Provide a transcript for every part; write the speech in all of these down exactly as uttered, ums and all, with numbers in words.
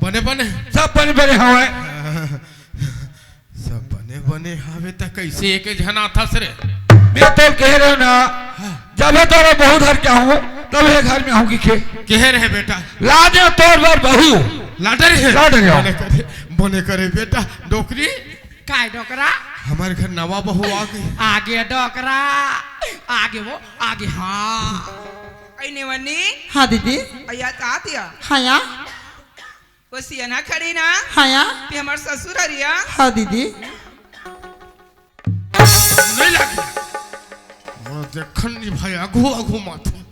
बने बने। सब बने बने हवय। सब बने बने हवे त कइसे एक झन आथस रे? मैं तो कह रहे हो ना, जब तोरा बहू घर के आहूं, तब ये घर में आहूं कि खे। कहे रहे बेटा। लादे तोर बर बहू। लादे रहे। लादे रहे। बने करे, बने करे बेटा। डोकरी। काय डोकरा? हमर घर नवा बहू आ गे। आगे डोकरा। आगे वो, आगे, हाँ। अई नेवन्नी। हाँ दीदी। अइया तात या। हाँ या। वो सियन ह खड़ी ना? हाँ या। ते हमर ससुर हरे या? हाँ दीदी। नहीं लागे। मोर देखन नहीं भाई, आघू आघू माथे।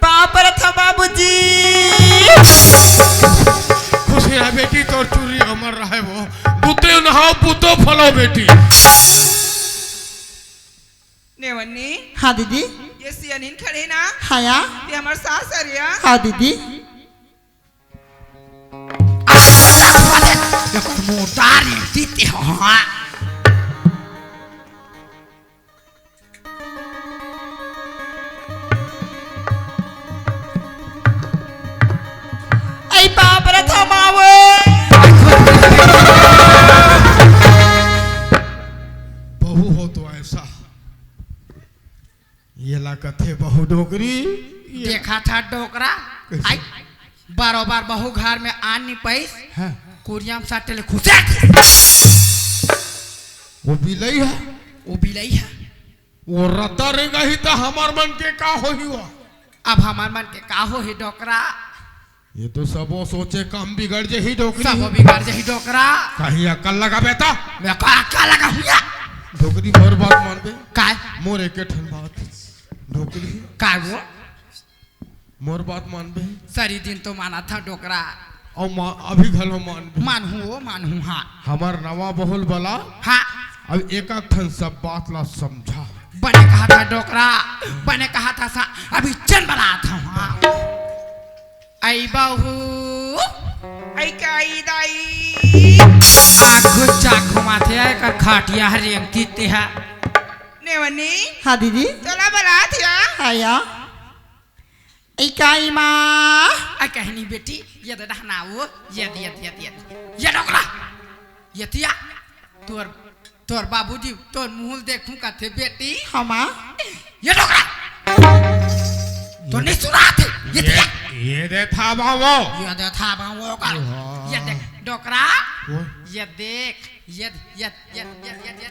पाँव परत हंव बाबूजी। खुश रह बेटी, तोर चुर्री अमर रहे वो। बुते नहाओ, पुतो फलो बेटी। नेवन्नी। हाँ दीदी। ये सियानिन खड़े ना? हाँ या। ये हमर सास हरे या? हाँ दीदी। एकर मोटार एक दीते हो, हाँ। ऐ बाप रे, थमावे। बहू हो तो ऐसा। येला कथे बहू डोकरी। ये देखा था डोकरा। कैसे? आई, बरोबर बहू घर में आन नहीं पाइस। हाँ। कुरिया म सट्टे ले खुसे। वो बिलई है। वो बिलई है। वो रद्दा रेंगा ही त हमर मन के का होही वो? अब हमर मन के का होही डोकरा? ये तो सबो सोचे काम बिगड़ जही डोकरी। सबो बिगड़ जही डोकरा। कहीं अकल लगाबे त? मैं का अकल लगाहूं या? डोकरी मोर बात मानबे? काय? मोर एके ठन बात। डोकरी। काय वो? मोर बात मानबे? सरी दिन तो माना था डोकरा। अउ मा-, अभी घलो मानबे? मानहूं वो, मानहूं, हाँ। हमर नवा बहुल बला। हाँ। अब एक एक ठन सब बात ला समझा। बने कहा था डोकरा, बने कहा था सा, अभी चन बला था, हाँ। आई बहू। आई काई दाई। आखु चाखु माथे आए कर खाटिया हरे अंकित ते हा। नेवनी। हाँ दीदी। तोला बलात या। हाँ या। आई काई माँ। आई कहनी बेटी, ये दे डहनाओ, ये दे, ये दे, ये दे, ये दे। ये डोकरा। ये तिया। तोर तोर बाबूजी, तोर मुंह ल देखूं कथे बेटी। हाँ माँ। ये डोकरा। तो ये नहीं सुना थे। ये ये, ये दे था बाबू। ये दे था बाबू का। हाँ। ये देख, डोकरा। वो। ये देख, ये, ये, ये, ये, ये, ये।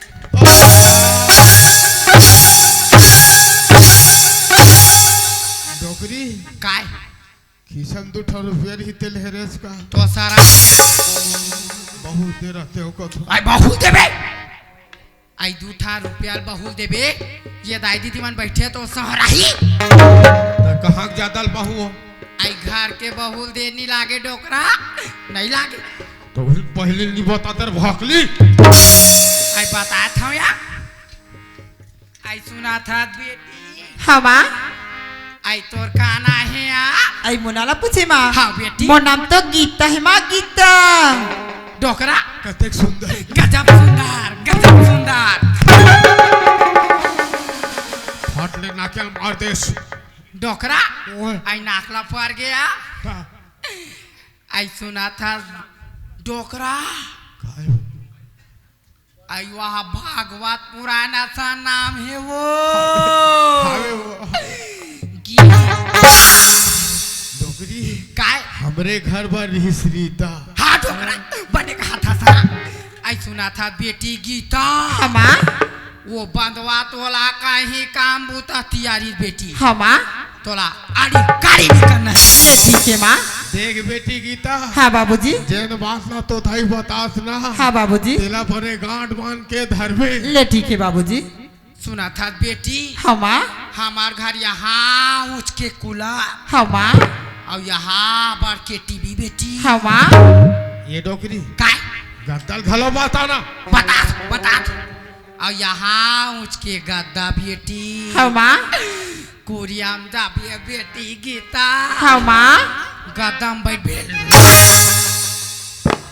डोकरी। काय? खीसा म दू ठो रुपया रही तेल हेरेस का। तो सारा बहुत दे रहते हो कथो। आई बहुत देबे। आई दू ठा रुपया ल बहुल देबे। ये दाई दीदी मन बैठे तो सहराही। त कहाँ के जादा ल बहु हो? आई घर के बहुल दे नी लागे डोकरा। नहीं लागे। तो पहले नी बताते रे भोकली। आई बतात हंव या। आई सुना था बेटी। हाँ माँ। आई तोर का नाम हे या? आई मोर नाम ला पूछे माँ। हाँ बेटी। मोर नाम तो गीता हे माँ, गीता। डोकरा। कतेक सुंदर। गजब सुंदर, गजब सुंदर। फाट ले नाक ल मार देस। डोकरा। ओए। आई नाक ला पर गया। हाँ। आई सुना था डोकरा। काय? आई वहा भागवत पुराण असन नाम हे वो। हावे वो। गीता। डोकरी। काय? हमरे घर बर रिहिस रीता। हाँ डोकरा, बने कहा था सा। आई सुना था बेटी गीता। हाँ माँ। वो बंदवा तोला कहीं काम बूता तियारी बेटी। हाँ माँ। तोला आड़ी गाड़ी निकलना हे। ले ठीक हे माँ। देख बेटी गीता। हाँ बाबूजी। जेन बात ला तो दाई बतास ना। हाँ बाबूजी। तेला बने गांठ बांध के धरबे। ले ठीक हे बाबूजी। सुना था बेटी। हाँ माँ। हमार घर यहाँ ऊंच के कूलर। हाँ माँ। अउ यहाँ बड़ के टीवी बेटी। हाँ माँ। ये डोकरी। काय? गद्दा ल घलो बता ना। बतात, बतात। अउ यहाँ ऊंच के गद्दा बेटी। हाँ माँ। कुरिया म जाबे बेटी गीता। हाँ माँ। गद्दा म बैठ बेल।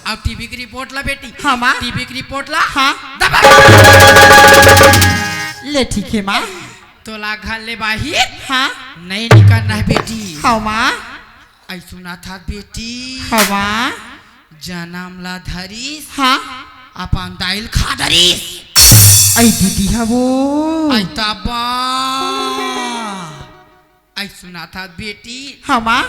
अउ टीवी के रिपोर्ट ला बेटी। हाँ माँ। टीवी के रिपोर्ट ला। हाँ। दबा। ले ठीक हे माँ। तोला घर ले बाहिर हाँ। नइ निकलना हे बेटी। हव माँ। अई सुनत हस बेटी। हव माँ। जनम ला धरिस। हाँ। अपन दाई ल खा धरिस। अई दीदी हव वो। अई तब। अई सुनत हस बेटी। हव माँ।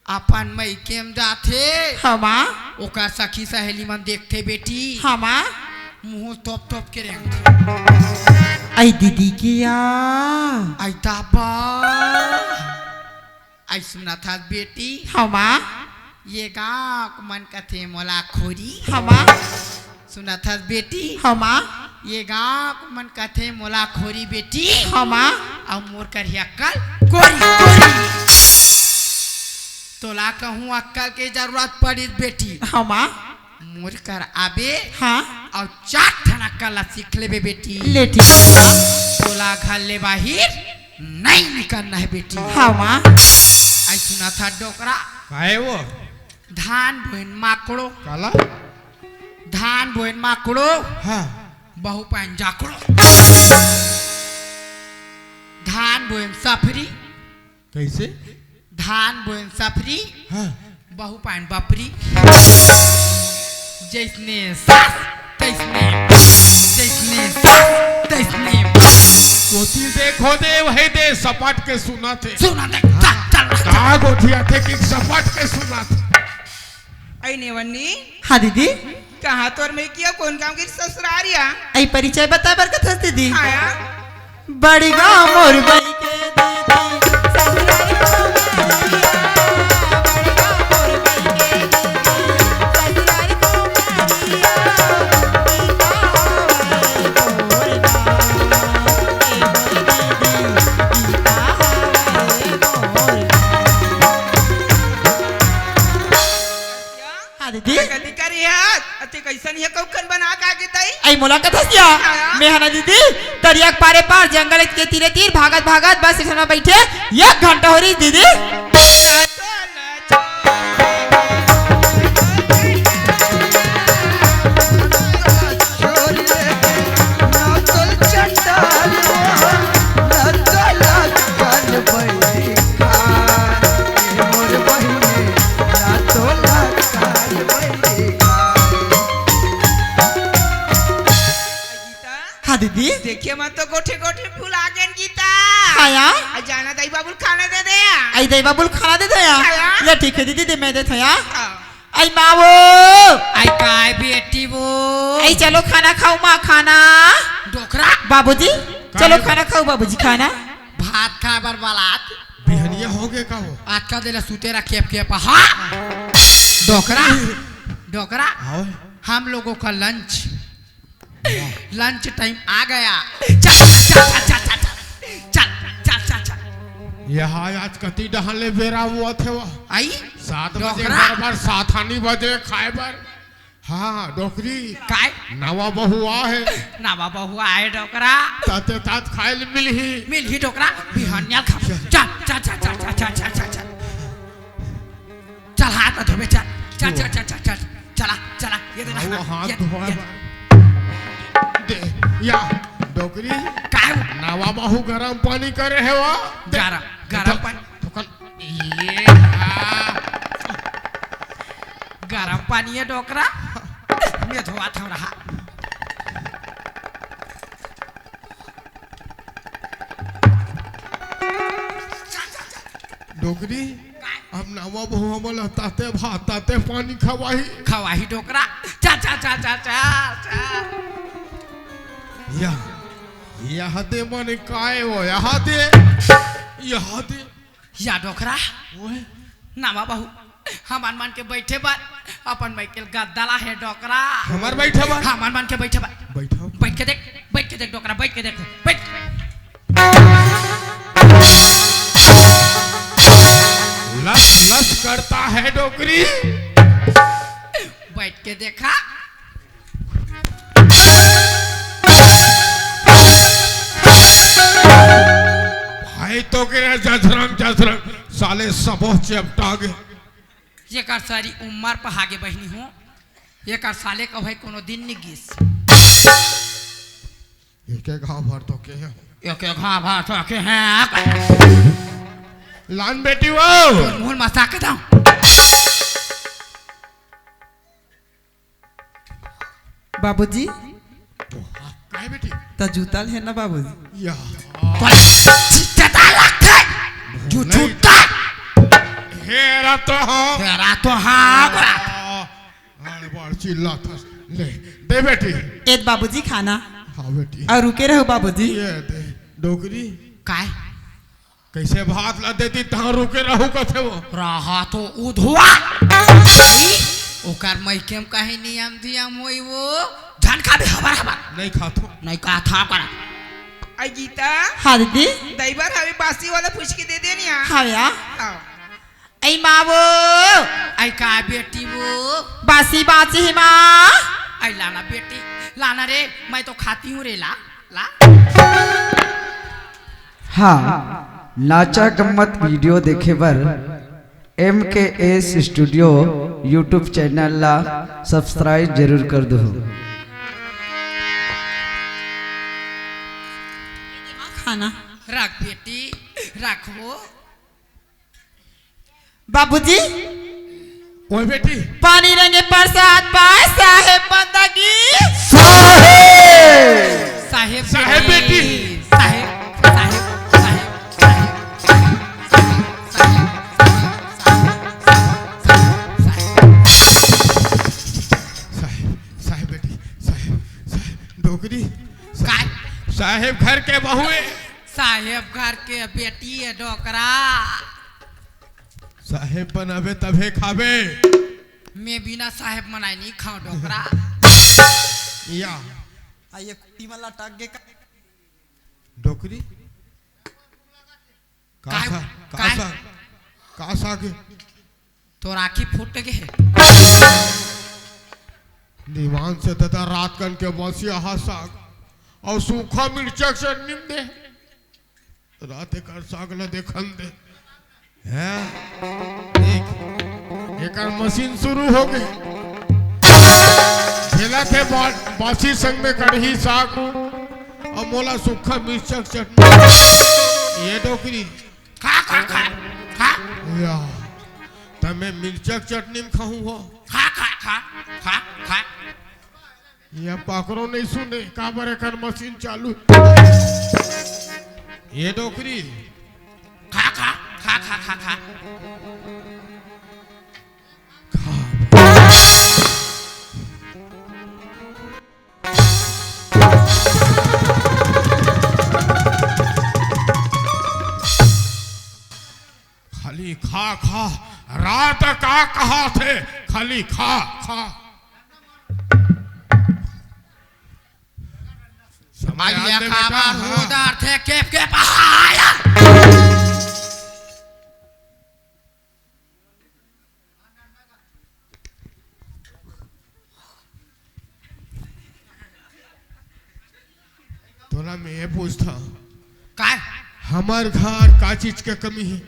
अपन मइके म जाथे। हव माँ। ओकर सखी सहेली मन देखथे बेटी। हव माँ। मुँह तोप तोप के रेंगथे। अई दीदी के या। अई तब। अई सुनत हस बेटी। हव माँ। ये गाँव के मन कथे मोला खोरी। हव माँ। सुनत हस बेटी। हव माँ। ये गाँव के मन कथे मोला खोरी बेटी। हव माँ। अउ मोर करही अक्कल कोरी कोरी। तोला कहूँ अक्कल के जरूरत पड़िस बेटी। हव माँ। मोर कर आबे। हाँ। अउ चार ठन अक्कल ला सीख लेबे बेटी। ले ठीक। तोला घर ले बाहिर नइ निकलना हे बेटी। हव माँ। अई सुनत हस डोकरा। काय वो? धान बोइन माकड़ो। काला? धान बोइन माकड़ो। हाँ। बहू पाइन जाकड़ो। धान बोइन सफरी। कइसे? धान बोइन सफरी। हाँ। बहू पाइन बपरी। जइसने सास, तइसने, जइसने सास, तइसने। कोती देखो दे, वही दे, सपाट के सुनत हे। सुनत हे, चल, चल, चल। का गोठियाथे कि सपाट के सुनत हे। अई नेवन्नी। हाँ दीदी। कहाँ तोर मइके अउ कोन गाँव के ससुरारिया? अई परिचय बताय बर कथस दीदी। हाँ। बड़ी गाँव मोर मइके दीदी, ससुराल को मारिया। बड़ी गाँव मोर मइके दीदी, ससुराल को मारिया। गीता हवे मोर गाँव, ए मोर दीदी, गीता हवे मोर गाँव। हाँ दीदी। कथी करी हस? अते कइसन हे कउखन बना के आगे तई? अई मोला कथस या? हाँ। मैं हना दीदी, तरिया के पारे पार, जंगल के तीरे तीर, भागत भागत बस स्टेशन में बइठे एक घंटा हो रहिस दीदी। गीता। हाँ दीदी। देखिए मत तो गोठे गोठे फूल आ गेन गीता। हाँ या। अई जाना दई बाबू ल खाना दे दे या। अई दई बाबू ल खाना दे दे या। हाँ या। ले ठीक हे दीदी, दे मैं देथों या। हाँ। अई माँ वो। अई काय बेटी वो। अई चलो खाना खाओ माँ, खाना। डोकरा। बाबूजी, चलो खाना खाओ बाबूजी, खाना। भात खाय बर बलात। बिहनिया हो गे का वो? अतका देर ले सुते रह केप केप, हाँ? डोकरा, डोकरा, हाँ। हम लोगों का लंच, लंच टाइम आ गया। चल, चल, चल। यहाँ आज कति डहन ले बेरा हुआ थे वो? अई? सात बजे डोकरा। घर बर, सात आनी बजे खाय बर। हाँ, डोकरी। काय? नवा बहू आय हे। नवा बहू आय हे, डोकरा। ताते तात खाय ल मिलही। मिलही, डोकरा। बिहनिया खा। चल, चल, चल। चल, हाथ धोबे, चल। चल, चल, चल, चल, चल। चला, चला, ये दे ना, वो हाथ ये, धोए ये। बर। दे, या, डोकरी। काय? नवा बहू गरम पानी करे हे वो। दे। गरम, गरम तो, पानी। तो कल, ये, आ। गरम पानी हे डोकरा, मैं धोवत हँव रहा। डोकरी, अब नवा बहू हमला ताते भात, ताते पानी खवाही। खवाही डोकरा। चल, चल, चल, चल, चल, चल। या, या दे मने काय वो, या दे, या दे। या डोकरा, ओए। नवा बहू, हमन मन के बइठे बर, अपन मइके ल गद्दा लाय हे डोकरा। हमर बइठे बर? हमन मन के बइठे बर। बइठो। बइठ के देख, बइठ के देख डोकरा, बइठ के देख, बइठ। लस लस करता है डोकरी। बइठ के देखा। भाई तो के रे जजरंग, जजरंग, साले सबो चेपटा गे। एकर सारी उम्र पहा गे बहिनी हो, एकर साले का भाई कोनो दिन नि गिस। एके घाव भर तो के हे। एक एक घा भा तो के हैं। लान बेटी वो। तोर मुंह मसा के दांव। बाबूजी। काय बेटी? त जूता ले ना बाबूजी। या। तोला जूता लगथे। जू-, नहीं। जूता। हेरा तो हाँ। हेरा तो हाँ, बड़ा। अरे बड़ चिल्लाथस। ले, दे बेटी। एद बाबूजी खाना। हाँ बेटी। अउ रुके रहो बाबूजी। ये दे, डोकरी। काय? कइसे भात ला देती तहाँ रुके रहू कथे वो। रहा तो उधवा। ओकर मइके म कहीं नियम दियम होई वो। झन खाबे हबर हबर। नहीं खाथो। नहीं खाथा करा। आई गीता। हाँ दीदी। दई बर हवे बासी वाला फुचकी दे दे निया। हाँ भैया। हाँ। ऐ माँ वो। ऐ का बेटी वो? बासी बासी ही माँ। ऐ लाना बेटी, लाना रे, मैं तो खाती हूँ रे, ला, ला। हाँ, नाचा गम्मत video देखे बर M K S Studio YouTube channel ला subscribe जरूर कर दो। खाना। रख बेटी, रख वो। बाबूजी। ओए बेटी। पानी रंगे प्रसाद पाए साहेब बंदगी। साहेब। साहेब साहेब बेटी। बेटी। साहेब, साहेब, साहेब। साहेब, साहेब बेटी, साहेब, साहेब, डोकरी। काय? साहेब घर के बहुए। साहेब घर के बेटी है डोकरा। साहेब बनाबे तभे खाबे। मैं बिना साहेब बनाए नहीं खाओ डोकरा। या। आ ये कुटी में लटक गे का? डोकरी? का काय? सा-, का काय? सा-, का साग? तोर आँखी फूट गे हे। दीवान से दादा रात कन के बसिया हा साग अउ सूखा मिर्चा के चटनी में दे। रात एकर साग ला देखन दे। हैं? देख, एकर मशीन शुरू हो गई। झेला थे बा-, बासी संग में कढ़ी साग अउ मोला सूखा मिर्चा के चटनी। ये डोकरी। खा, खा, खा, खा। या, त मैं मिर्चा के चटनी में खाहूँ हो। खा, खा, खा, खा, खा। ये पाकरो नहीं सुने, काबर एकर मशीन चालू। ये डोकरी। खा, खा, खा, खा, खा, खा। खा। खाली खा, खा। रात का कहा थे, खाली खा, खा। समय आइए आते बेटा, खावा हाँ। उधर थे, केप, केप, आया। तोला मैं ये पूछता, काय? हमर घर का चीज के कमी है?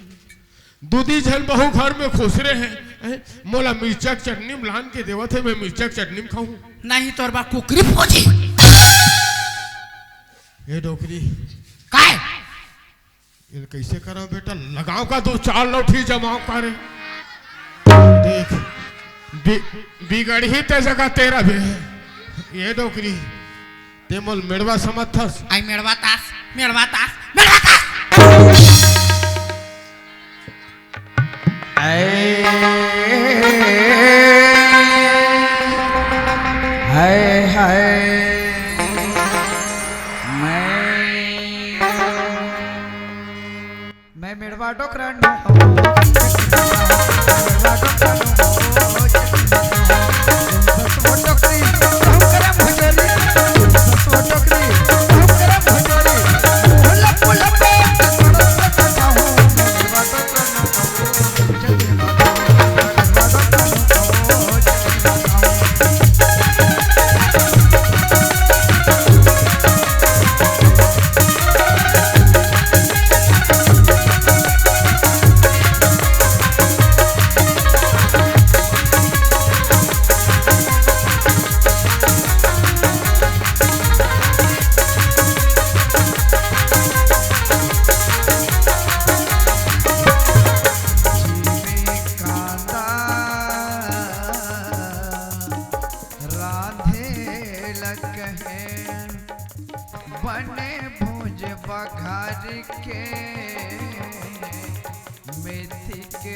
दू दी झन बहू घर में खुसरे हैं, हैं? मोला मिर्चा के चटनी में लान के देवत है, मैं मिर्चा के चटनी में खाहूँ। नहीं, तोर बा कुकरी फोजी। ए डोकरी। काय? ये कैसे करा बेटा, लगाओ का दो चार लौठी जमाओ का रे। देख, बि-, बिगड़ही ते जगह तेरा बे। ये डोकरी, ते मोल मेड़वा समझथस? आई मेड़वा तास, मेड़वा तास, मेड़वा तास। हाय, हाय, हाय। मैं, मैं मेड़वा डोकरा नो हूँ।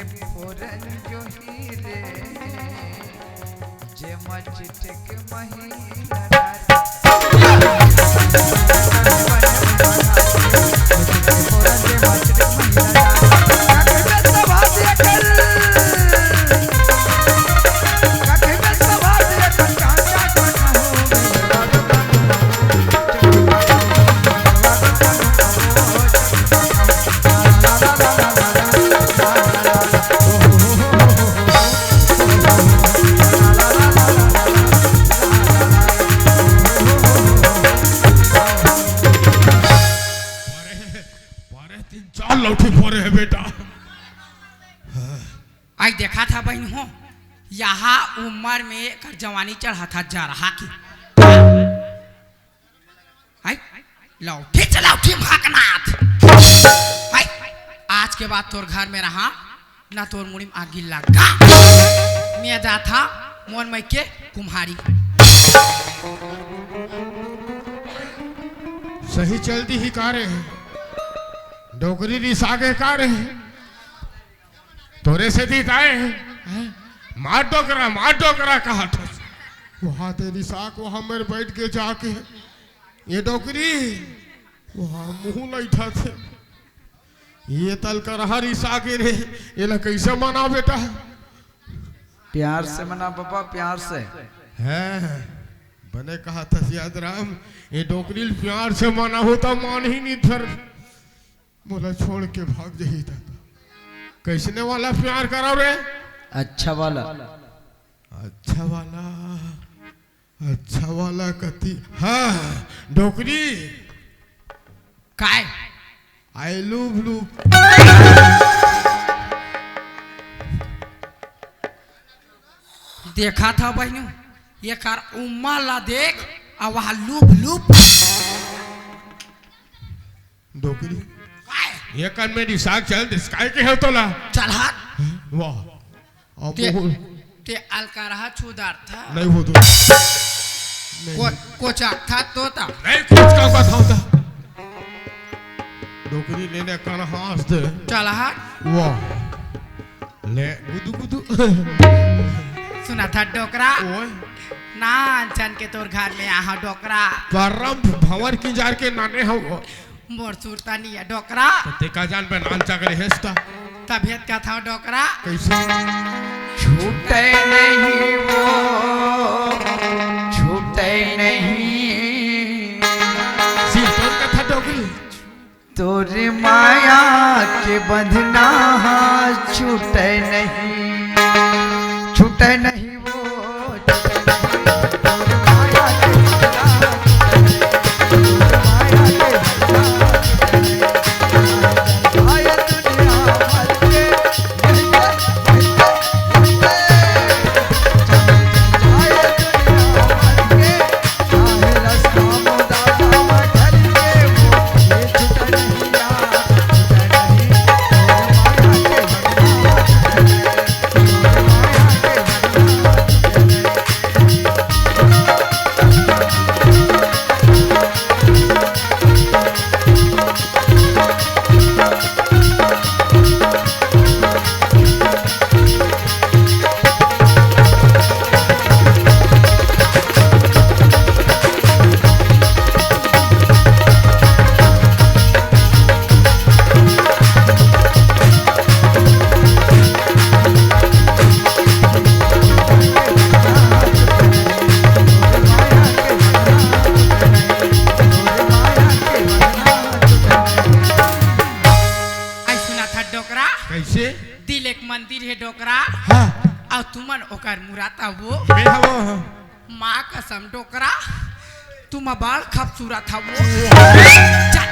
फोरन जो हीरे, जे मच टिक महिला परे, परे तीन चार लौठी परे हे बेटा। आई देखा था बहिन हो, यहाँ उम्र में कर जवानी चढ़ा था जा रहा की। आई लौठी चलाउठी भागनाथ। आई आज के बाद तोर घर में रहा ना तोर मुड़ी में आगी लगा। मैं जाथा मोर मइके कुम्हारी। सही चलती ही का रे? डोकरी रिसा गे का रे? तोरे से दी ताए हैं? मार डोकरा, मार डोकरा कहा था। वहाँ तेरी साख, वहाँ मेरे बैठ के जाके ये डोकरी, वहाँ मुँह लैठा थे। ये तल कर हर रिसा गे रे, ये ला कैसे मना बेटा? प्यार से मना पापा, प्यार से। हैं, बने कहा था सियाद राम, ये डोकरी ल प्यार से मना होता मान ही नहीं धर। मोला छोड़ के भाग जाही दादा। कैसने वाला प्यार करा रे? अच्छा वाला। अच्छा वाला, अच्छा वाला कति। हाँ, डोकरी। काय? आई लूप लूप। देखा था बहिनी, ये कर उम्मा ला देख, अउ वहाँ लूप लूप। डोकरी। काय? ये कर मेरी साग चल, दिस काय के है तोला? चल हट। वाह। अब ते, वो ते अलकरहा छुदार था। नहीं हो तो। नहीं। को, कोचा था तोता। नहीं, कुछ का का था होता। डोकरी लेने कर हंस दे। चल हट। वाह। ले, गुदु गुदु। सुना था डोकरा। ओए। ना अनचन के तोर घर में आहा डोकरा। करम भंवर किंजार के नाने हो। मोर सुरता नहीं है डोकरा। तो ते का जान पे नान चाकरे हेस्ता। तबियत का था डोकरा। कैसे? छूटे नहीं वो, छूटे नहीं। सिर तोड़ का था डोकरी। तोर माया के बंधना छूटे नहीं, छूटे नहीं वो। आई सुना था डोकरा। कैसे? दिल एक मंदिर है डोकरा। हाँ। अउ तुमन ओकर मुराद हवो। मैं हवो, हाँ। माँ कसम डोकरा, तुम बड़ खूबसूरत हवो। चल।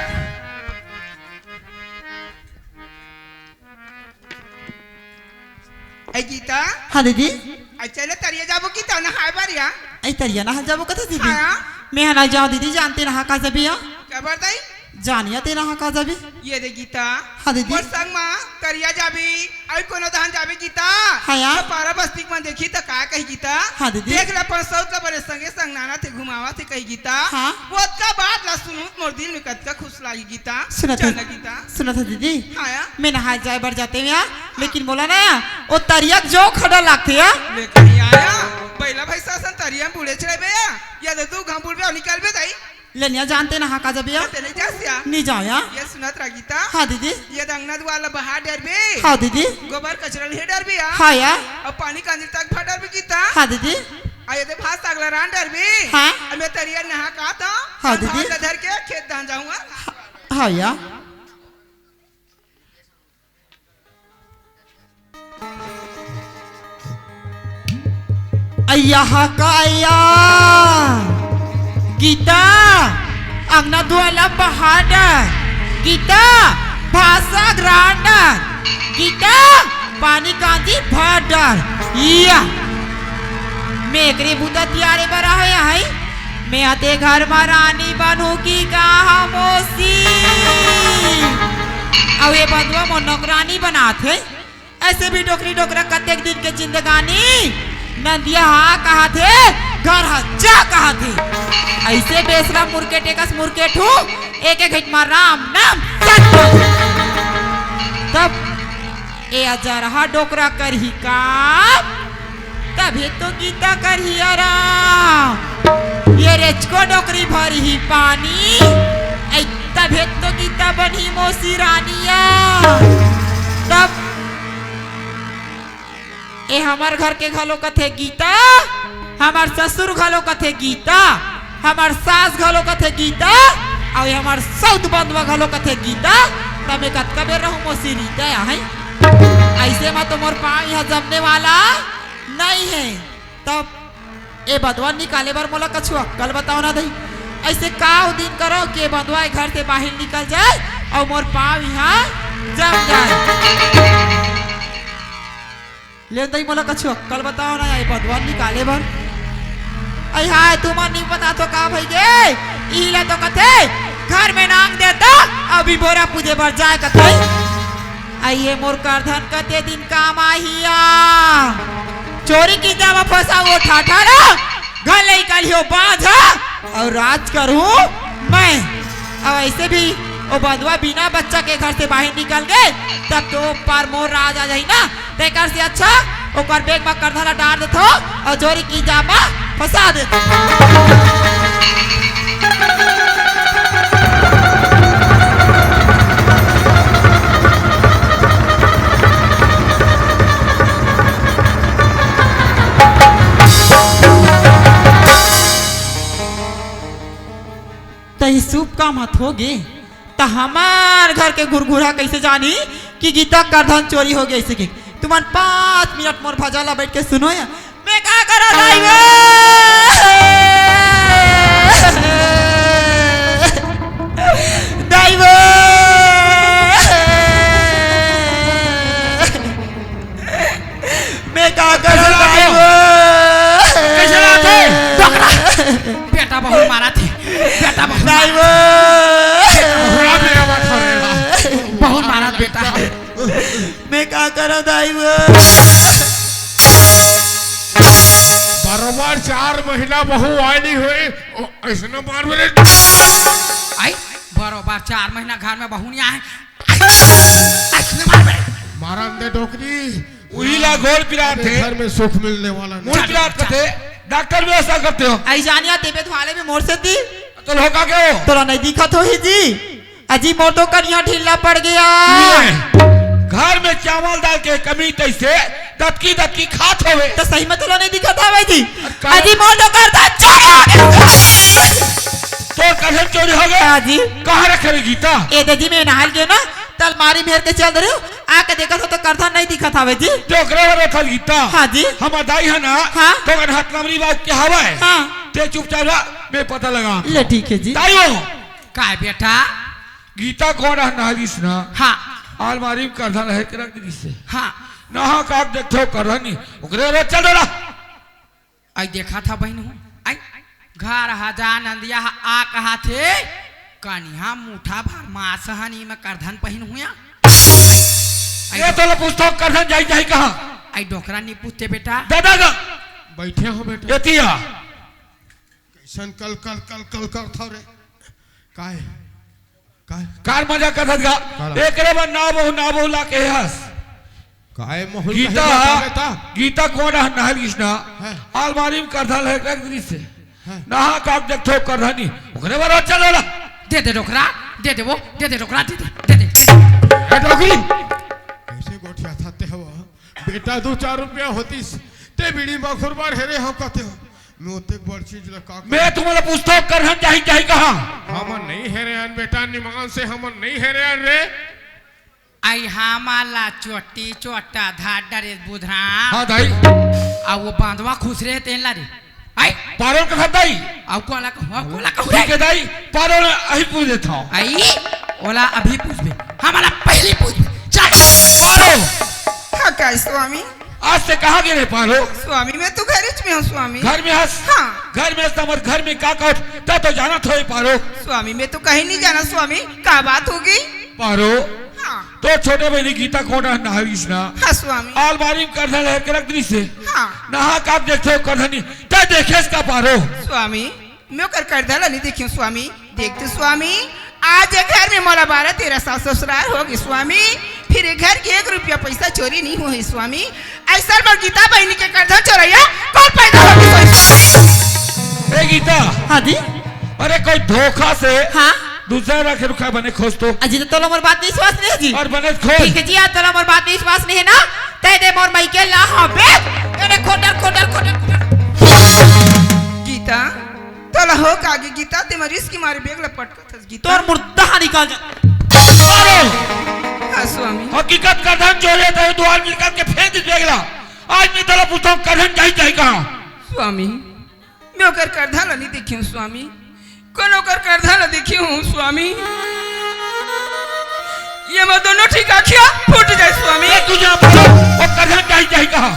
ए गीता। हाँ दीदी। ए चलो तरिया जाबो कि तो नहाए बर या? ए तरिया नहा जाबो कथे दीदी? हाँ। मैं ह नइ जाओं दीदी, जानते नहा का जबी या? का बर दाई? जानिया ते नहा का जबी? ये दे गीता। हाँ दीदी। मोर संग मा तरिया जाबे, अउ कोनो धान जाबे गीता। हाँ यार। त पारा बस्ती के मन देखही त का कही गीता? हाँ दीदी। देख ले अपन सौत ल बने संगे संग नाना थे घुमावा थे कही गीता। हाँ। वो अतका बात ला सुनहूं त मोर दिल में कतका खुश लागी गीता। सुनत चल हे, ना गीता। सुनत हे दीदी। हाँ यार। मैं नहाए जाए बर जाते हूँ यार, लेकिन मोला ना ओ तरिया के जो खड़ा लागथे यार। ले कहीं आया, बैला भैंसा असन तरिया में बूड़े चढ़बे या, या तो दू घाम बूड़बे अउ निकलबे दाई। ले निया जानते ना, हाँ, का जबिया? ते नहीं जासिया। नहीं जाओ या। ये सुनत रह गीता। हाँ दीदी। ये अंगना दुआर ला बहार डरबे। हाँ दीदी। गोबर कचरा ले डरबे या। हाँ या। अउ पानी कांजी तक भर डरबे गीता। हाँ दीदी। अउ ये दे भात साग ला रांध डरबे। हाँ। अउ मैं तरिया नहा का था। हाँ दीदी। धान ला धर के खेत धान जाऊंगा। हाँ या। अय्या हा का अय्या। गीता, अंगना दुआर ला बहार डर। गीता, भात साग रांध डर। गीता, पानी कांजी भर डर। या, मैं एकरे बूता तियारे बर आए हई। मैं हा ते घर मा रानी बनहूं कि का हा मौसी? अउ ये बंधुआ मोर नौकरानी बनात हे। अइसे भी डोकरी डोकरा कतेक दिन के जिंदगानी। नंदिया हा कहाथे, घर हा जा कहाथे। अइसे बेसरा मुरकेटे कस मुरकेटहूं, एक एक घट मा राम नाम सत्य। तब ए अजरहा डोकरा करही काम, तभे तो गीता करही आराम। ये रेचको डोकरी भरही पानी, ऐ तभे तो गीता बनही मौसी रानिया। तब ए हमर घर के घलो कथे गीता, हमर ससुर घलो कथे गीता, हमर सास घलो कथे गीता, अउ हमर सौत बंधवा घलो कथे गीता। तब मैं कतका बेर रहूं मौसी रीता आहय। अइसे मा तो मोर पांव इहां जमने वाला नइ हे। तब ए बंधवा निकाले बर मोला कछु अक्कल बताव ना दई। अइसे का ओ दिन करव कि ए बंधवा ए घर से बाहिर निकल जाय अउ मोर पांव इहां जम जाय। ले दई मोला कछु अक्कल बताव ना, ए बंधवा निकाले बर। अई हाय, तुमन नइ बता तो का भई गे? इही ला तो कथे, घर में नांग देता, अभी बोरा पूजे बर जाय कथे। अई ये मोर करधन कते दिन काम आही या। चोरी की जामा फंसा वो ठाठा ला, घर ले निकालियो बांझ हा, अउ राज करूं मैं। अउ अइसे भी ओ बंधवा बिना बच्चा के घर से बाहिर निकल गे, तब तो ओ पार मोर राज आ जाही ना। तेकर से अच्छा ओकर बेंग म करधन ला डार देथव अउ चोरी की जामा फंसा देथव। त ये शुभ काम ह होगे, त हमर घर के घुरघुरा कइसे जानी कि गीता करधन चोरी होगे अइसे के? तुमन पांच मिनट मोर भजन ला बइठ के सुनो या। मैं का करव दाई वो? दाई वो! मैं का करव कइसे दाई लागथे? वो? कइसे लागथे? डोकरा! बेटा बहुत मारा थे। बेटा बहुत दाई वो! बहुत मारा बेटा। मैं का करव दाई वो? बरोबर चार महीना बहू आय नइ होय, अइसने मार मेरे। आई, बरोबर चार महीना घर में बहू नइ आय। अइसने मार मेरे। मारन दे डोकरी। उही ला गोड़ पिरात हे। घर में सुख मिलने वाला नहीं। मुड़ पिरात कथे, डॉक्टर व्यवस्था करते हो। अई जानिया तेबे धवाले में मोर से दी। तो लोका के हो? तोला नइ दिखत होही जी। अजी मोर तो कनिहा ढीला पड़ गया। ये, घर में चावल दाल के कमी तइसे दतकी दतकी खात होवे। त सही में तोला नइ दिखत हवे जी। अरे का? अजी मोर तो करधन चोरी होगे। तोर करधन चोरी होगे? हाँ जी। कहाँ रखे रे गीता? ए दे जी मैं नहाय ल गेंव ना, त अलमारी में हेर के चल दे रहेंव, आके देखत हों त करधन नइ दिखत हवे जी। ते ओकरे बर रखल गीता। हाँ जी। हमर दाई हे ना, हाँ। तो अगर हाथ नमरी बात के हवय। हाँ। ते चुपचाप रह, मैं पता लगावत हों। ले ठीक हे जी। दाई हो। काय बेटा? गीता कोन ह नहारिस ना? हाँ। अलमारी में करधन रहे के रख दिस हे। हाँ। नहा का देखथों करधन नइ, ओकरे बर चल दे रहा। अई देखत हव बहिन हो, अई घर ह जा नंदिया ह आ कहाथे, कनिहा मुठा भर मांस हनी में करधन पहिनहूं या। तोला पूछथों, करधन जाही, जाही कहाँ? आई डोकरा नी पूछते बेटा। दादा गा। बैठे हो बेटा। एतिया। कइसन कल, कल, कल, कल करथव रे? काय? काय? कार मजा करत गा। काला? एकरे बर ना बहू, ना बहू ला के हस। काय महूल गीता, कहे गा बेटा? गीता कोन रहन नहर कृष्णा? हाँ। अलमारी में करधन ल रख दिस हे। हाँ। नहा का देखथों करधन नी। ओकरे बर चल वाला। दे दे डोकरा, दे दे वो, दे दे डोकरा, दे दे, दे दे। ए डोकरी। कइसे गोठियाथस ते हव? बेटा, दू चार रुपया होतिस, ते बीड़ी मखुर बर हेरे हव कहिथस। मैं ओतेक बड़ चीज ला का मैं तुमला पूछथों, करधन जाही, जाही कहाँ? हमन नइ हेरे अन बेटा, निमान से हमन नइ हेरे अन रे। आई हमला चोटी चोटा धार डरे बुधरा। हाँ दाई। आ वो बांधवा खुश रहे तेन ला रे। आई। पारो कथा दाई। अब कोला को, अब कोला को ठीक हे दाई, पारो ला अभी पूछ देथों। आई, ओला अभी पूछबे, हमला पहली पूछबे। चल। पारो। हाँ, काय स्वामी? आज से कहाँ गे रहे पारो? स्वामी, मैं तो घरेच में हूँ स्वामी। घर में हस? हाँ। घर में हस त हमर घर में का कहत, त तो जानत होही पारो। स्वामी, मैं तो कहीं नहीं जाना स्वामी, का बात होगे? पारो। हाँ। तोर छोटे बहिनी गीता कोन रहन नहर कृष्णा? हाँ स्वामी। अलमारी में करधन ल हेर के रख दिस हे। हाँ। नहा का देखथों करधन नी, ते देखे हस का पारो? स्वामी, मैं ओकर करधन ला नइ देखेंव स्वामी। देख तो स्वामी, आज ये घर में मोला बारह तेरह सास ससुरार होगे स्वामी, फिर ये घर के एक रुपया पैसा चोरी नइ होहे स्वामी। अइसन बर गीता बहिनी के करधन चोरइया कोन पैदा होगे सोई स्वामी? ए गीता। हाँ जी। अरे कोई धोखा से हाँ। दूसरा रखे रुखा बने खोज तो। अजी तो तोला मोर बात में विश्वास नइ हे जी। अउ बने खोज। ठीक हे जी, आज तोला मोर बात में विश्वास नइ हे ना, ते दे मोर माई के ला हाँ बे। अरे खोटर, खोटर, खोटर, खोटर। गीता, तोला हो का गे गीता, ते मरिस के मारे बेग ला पटकथस गीता। तोर मुर्दा हा निकल जा। अरे! हाँ, स्वामी। हकीकत करधन चोरे त दुवार निकल के फेंक दिस बेग ला। आज मैं तोला पूछथों, करधन जाही, जाही कहाँ? स्वामी, मैं ओकर करधन ला नइ देखेंव, स्वामी। कोनो कर करधन ला देखेंव, स्वामी। ये मोर दोनों ठीक आँखिया फूट जाए, स्वामी। ए, तू जा बोलो, वो करधन जाही, जाही कहाँ?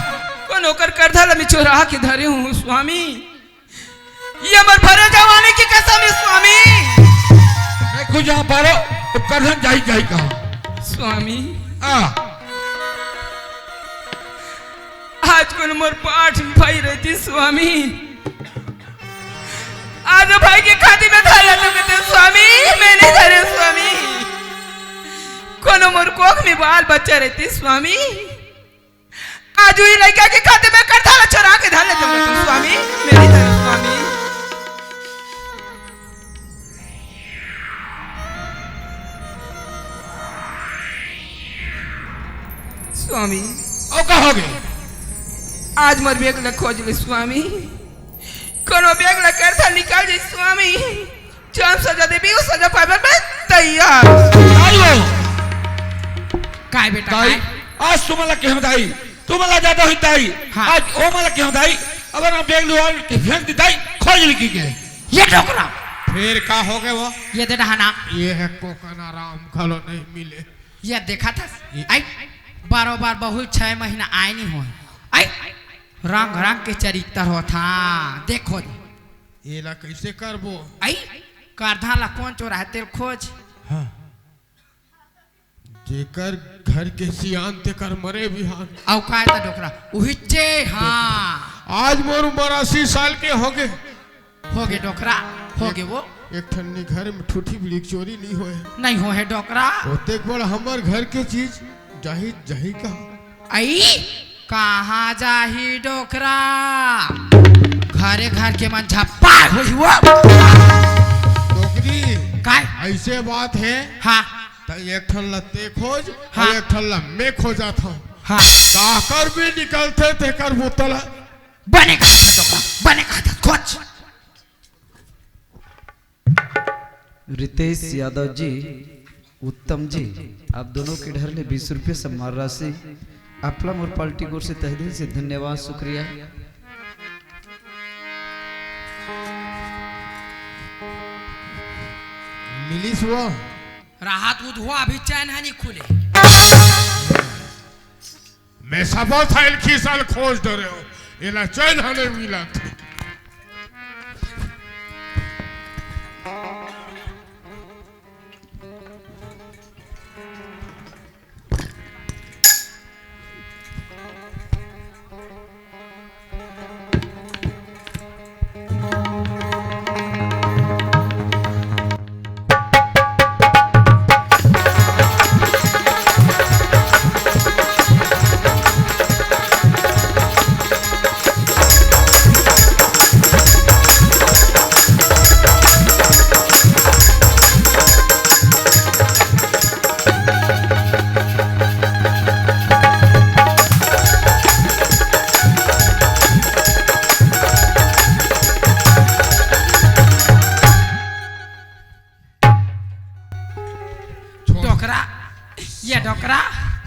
कोनो कर करधन ला मैं चोरा के धरे हूँ, स्वामी। ये मोर भरे जवानी के कसम हे, स्वामी। मैं कुछ यहाँ पारो, वो करधन जाही, जाही कहाँ? स्वामी। हाँ। आज कोनो मोर पाठ भाई रहितिस, स्वामी। आज भाई के खादी में धर लेते, स्वामी, मैं नइ धरेंव, स्वामी। कोनो मोर कोख में बाल बच्चा रहितिस, स्वामी। आज उही लइका के खातिर मैं करधन ला चोरा के धर लेते होतेंव स्वामी, मैं नइ धरेंव स्वामी। स्वामी। ओ का होगे? आज मोर बेग ला खोज ले स्वामी, कोनो बेग ला करधन निकल जाही स्वामी। जउन सजा देबे, वो सजा पाए बर मैं तैयार। दाई हो। काय बेटा, दाई, काय? आज तुमला केहेंव दाई, तुमला जादा होही दाई। हाँ। आज ओमला केहेंव दाई, अब ना बेग लुआ के फेंक दिस दाई, खोज ले कहिके। ये डोकरा। फेर का होगे वो? ये दे डहाना। ये हे कोकन आराम घलो नइ मिले। ये देखाथस? ये आई, बारो बार बहू छह महीना आए नइ होय। आई, रंग रंग के चरित्र होत हे, देखो। एला कइसे करबो? आई, करधन ला कोन चोराहे तेला खोज। हाँ। जेकर घर के सियान तेकर मरे बिहान। अउ काय त डोकरा? उहिचे, हाँ। आज मोर उमर अस्सी साल के होगे। होगे डोकरा, होगे वो। एक ठन घर में ठूठी बीड़ी के चोरी नइ होय। नइ होहे डोकरा। ओतेक बड़ हमर घर के चीज जाही, जाही कहाँ? आई, कहाँ जाही डोकरा? घरे घर के मन झप्पा होही वो। डोकरी, काय? अइसे बात हे। हाँ। त एक ठन ला ते खोज, हाँ। अउ एक ठन ला मैं खोजत हँव। हाँ। काकर भी निकलथे तेकर बोतल। बने कहा था डोकरा, बने कहा था, खोज। रितेश यादव जी, उत्तम जी, आप दोनों के डहर ले बीस रुपये सम्मान राशि। आपला मोर पार्टी की ओर से तहे दिल से धन्यवाद, शुक्रिया। मिलिस वो? राहत उद हुआ, अभी चैन हे नइ खुले। मैं सबो थाइल खीसल खोज डरेंव, एला चैन ह नइ मिलत।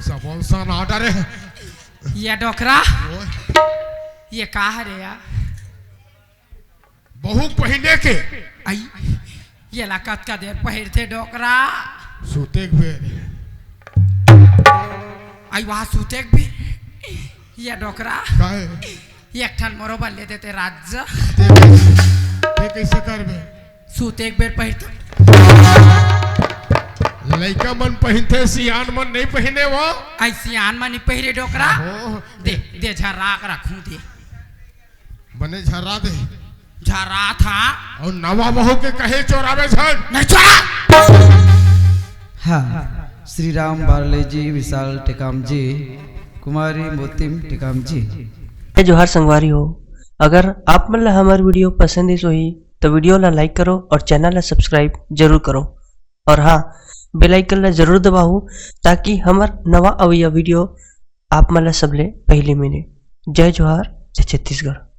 सबो इंसान आ डरे। ये डोकरा, ओए। ये का हरे यार? बहू पहिने के। आई, ये ला कतका देर पहिरथे डोकरा? सूते के बेर। आई, वहाँ सूते के बेर। ये डोकरा, काहे? एक ठन मोरो बर ले देते राजा। ते कइसे, ते कइसे करबे? सूते के बेर पहिरथे। लइका मन पहिनथे, सियान मन नहीं पहिने वो। आई, सियान मन नहीं पहिरे डोकरा। हो। दे, दे झर्रा के रखूं दे। बने झर्रा दे। झर्रा था। अउ नवा बहू के कहे चोरावे झन। नहीं चोरा। हाँ, श्री राम बारले जी, विशाल टेकाम जी, कुमारी मोतिम टेकाम जी। जय जोहार संगवारी हो, अगर आप मन ला हमर video पसंद आइस होही, तो video ला like करो और channel ला subscribe जरूर करो। और हाँ, bell icon ला जरूर दबाओ, ताकि हमर नवा अवइया video आप मन ला सबले पहले मिले। जय जोहार, जय छत्तीसगढ़।